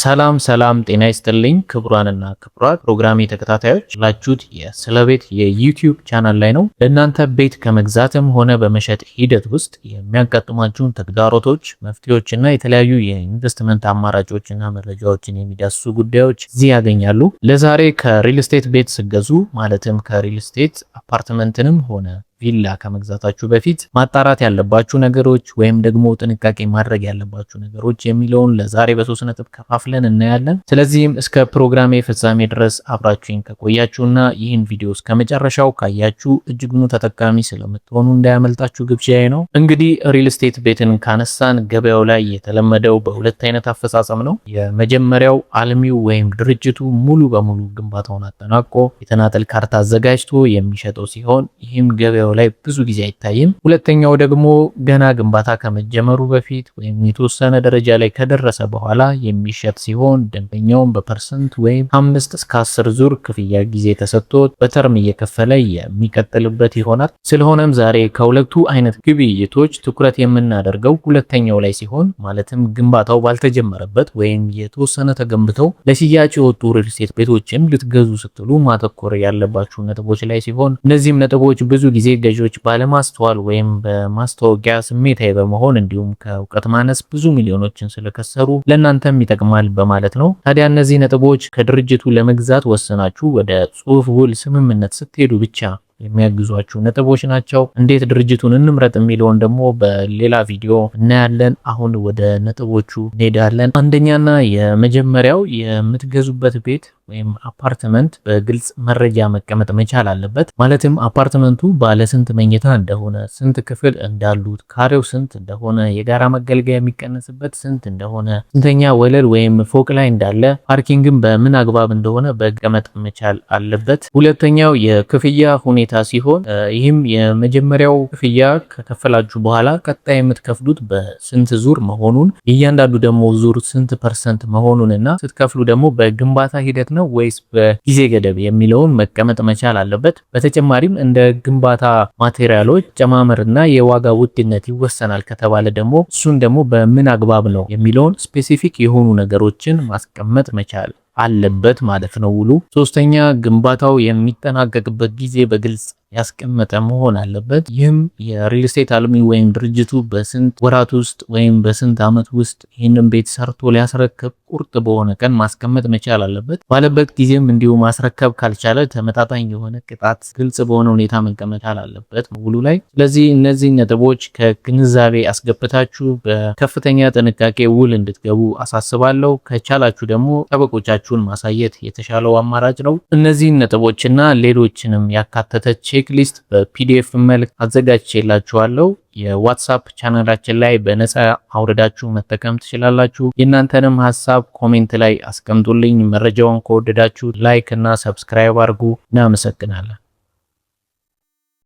ሰላም ሰላም፣ ጤና ይስጥልኝ ክቡራንና ክቡራት ፕሮግራሜ ተከታታዮች፣ ያላችሁት የስለ ቤት የ YouTube channel ላይ ነው። ለእናንተ ቤት ከመግዛትም ሆነ በመሸጥ ሂደት ውስጥ የሚያጋጥሟችሁን ተግዳሮቶች፣ መፍትሄዎችና የተለያዩ የኢንቨስትመንት አማራጮችና መረጃዎችን የሚዳስሱ ጉዳዮች እዚህ ያገኛሉ። ለዛሬ ከ real estate ቤት ስትገዙ፣ ማለትም ከ real estate አፓርትመንትንም ሆነ ቪላ ከመግዛታችሁ በፊት ማጣራት ያለባችሁ ነገሮች ወይም ደግሞ ጥንቃቄ ማድረግ ያለባችሁ ነገሮች የሚለውን ለዛሬ በሶስት ነጥብ ከፋፍለን እናያለን። ስለዚህም እስከ ፕሮግራሜ ፍጻሜ ድረስ አብራችሁኝ ከቆያችሁና ይህን ቪዲዮ እስከ መጨረሻው ካያችሁ እጅጉኑ ተጠቃሚ ስለምትሆኑ እንዳያመልጣችሁ ግብዣዬ ነው። እንግዲህ real estate ቤትን ካነሳን ገበያው ላይ የተለመደው በሁለት አይነት አፈጻጸም ነው። የመጀመሪያው አልሚው ወይም ድርጅቱ ሙሉ በሙሉ ግንባታውን አጠናቆ የተናጠል ካርታ አዘጋጅቶ የሚሸጠው ሲሆን ይህም ገበያው ላይ ብዙ ጊዜ አይታይም። ሁለተኛው ደግሞ ገና ግንባታ ከመጀመሩ በፊት ወይም የተወሰነ ደረጃ ላይ ከደረሰ በኋላ የሚሸጥ ሲሆን ደንበኛውን በ percent ወይም 5 እስከ 10 ዙር ክፍያ ጊዜ ተሰጥቶት በ term እየከፈለ የሚቀጥልበት ይሆናል። ስለሆነም ዛሬ ከሁለቱ አይነት ግብይቶች ትኩረት የምናደርገው ሁለተኛው ላይ ሲሆን፣ ማለትም ግንባታው ባልተጀመረበት ወይም የተወሰነ ተገንብተው ለሽያጭ የወጡ real estate ቤቶችን ልትገዙ ስትሉ ማተኮር ያለባችሁ ነጥቦች ላይ ሲሆን፣ እነዚህም ነጥቦች ብዙ ጊዜ ገዢዎች ባለማስተዋል ወይም በማስታወቂያ ስሜታዊ በመሆን እንዲሁም ከእውቀት ማነስ ብዙ ሚሊዮኖችን ስለከሰሩ ለእናንተም ይጠቅማል በማለት ነው። ታዲያ እነዚህ ነጥቦች ከድርጅቱ ለመግዛት ወስናችሁ ወደ ጽሁፍ ውል ስምምነት ስትሄዱ ብቻ የሚያግዟችሁ ነጥቦች ናቸው። እንዴት ድርጅቱን እንምረጥ የሚለውን ደግሞ በሌላ ቪዲዮ እናያለን። አሁን ወደ ነጥቦቹ እንሄዳለን። አንደኛና የመጀመሪያው የምትገዙበት ቤት ወይም አፓርትመንት በግልጽ መረጃ መቀመጥ መቻል አለበት። ማለትም አፓርትመንቱ ባለ ስንት መኝታ እንደሆነ፣ ስንት ክፍል እንዳሉት፣ ካሬው ስንት እንደሆነ፣ የጋራ መገልገያ የሚቀነስበት ስንት እንደሆነ፣ ስንተኛ ወለል ወይም ፎቅ ላይ እንዳለ፣ parking ም በምን አግባብ እንደሆነ መቀመጥ መቻል አለበት። ሁለተኛው የክፍያ ሁኔታ ሲሆን ይህም የመጀመሪያው ክፍያ ከከፈላችሁ በኋላ ቀጣይ የምትከፍሉት በስንት ዙር መሆኑን፣ እያንዳንዱ ደግሞ ዙር ስንት percent መሆኑን እና ስትከፍሉ ደግሞ በግንባታ ሂደት ነው ወይስ በጊዜ ገደብ የሚለውን መቀመጥ መቻል አለበት። በተጨማሪም እንደ ግንባታ material ኦች ጨማመርና የዋጋ ውድነት ይወሰናል ከተባለ ደግሞ እሱን ደግሞ በምን አግባብ ነው የሚለውን specific የሆኑ ነገሮችን ማስቀመጥ መቻል አለበት ማለት ነው ውሉ። ሶስተኛ፣ ግንባታው የሚጠናቀቅበት ጊዜ በግልጽ ያስቀመጠ መሆን አለበት። ይህም የ real estate አልሚ ወይም ድርጅቱ በስንት ወራት ውስጥ ወይም በስንት ዓመት ውስጥ ይህንን ቤት ሰርቶ ሊያስረክብ ቁርጥ በሆነ ቀን ማስቀመጥ መቻል አለበት። ባለበት ጊዜም እንዲሁ ማስረከብ ካልቻለ ተመጣጣኝ የሆነ ቅጣት ግልጽ በሆነ ሁኔታ መቀመጥ አለበት ውሉ ላይ። ስለዚህ እነዚህ ነጥቦች ከግንዛቤ አስገብታችሁ በከፍተኛ ጥንቃቄ ውል እንድትገቡ አሳስባለሁ። ከቻላችሁ ደግሞ ጠበቆቻችሁን ማሳየት የተሻለው አማራጭ ነው። እነዚህን ነጥቦችና ሌሎችንም ያካተተ checklist በ PDF መልክ አዘጋጅቼላችኋለሁ። የ WhatsApp channel ኣችን ላይ በነፃ አውርዳችሁ መጠቀም ትችላላችሁ። የእናንተንም ሀሳብ comment ላይ አስቀምጡልኝ። መረጃውን ከወደዳችሁ like እና subscribe አድርጉ። እናመሰግናለን።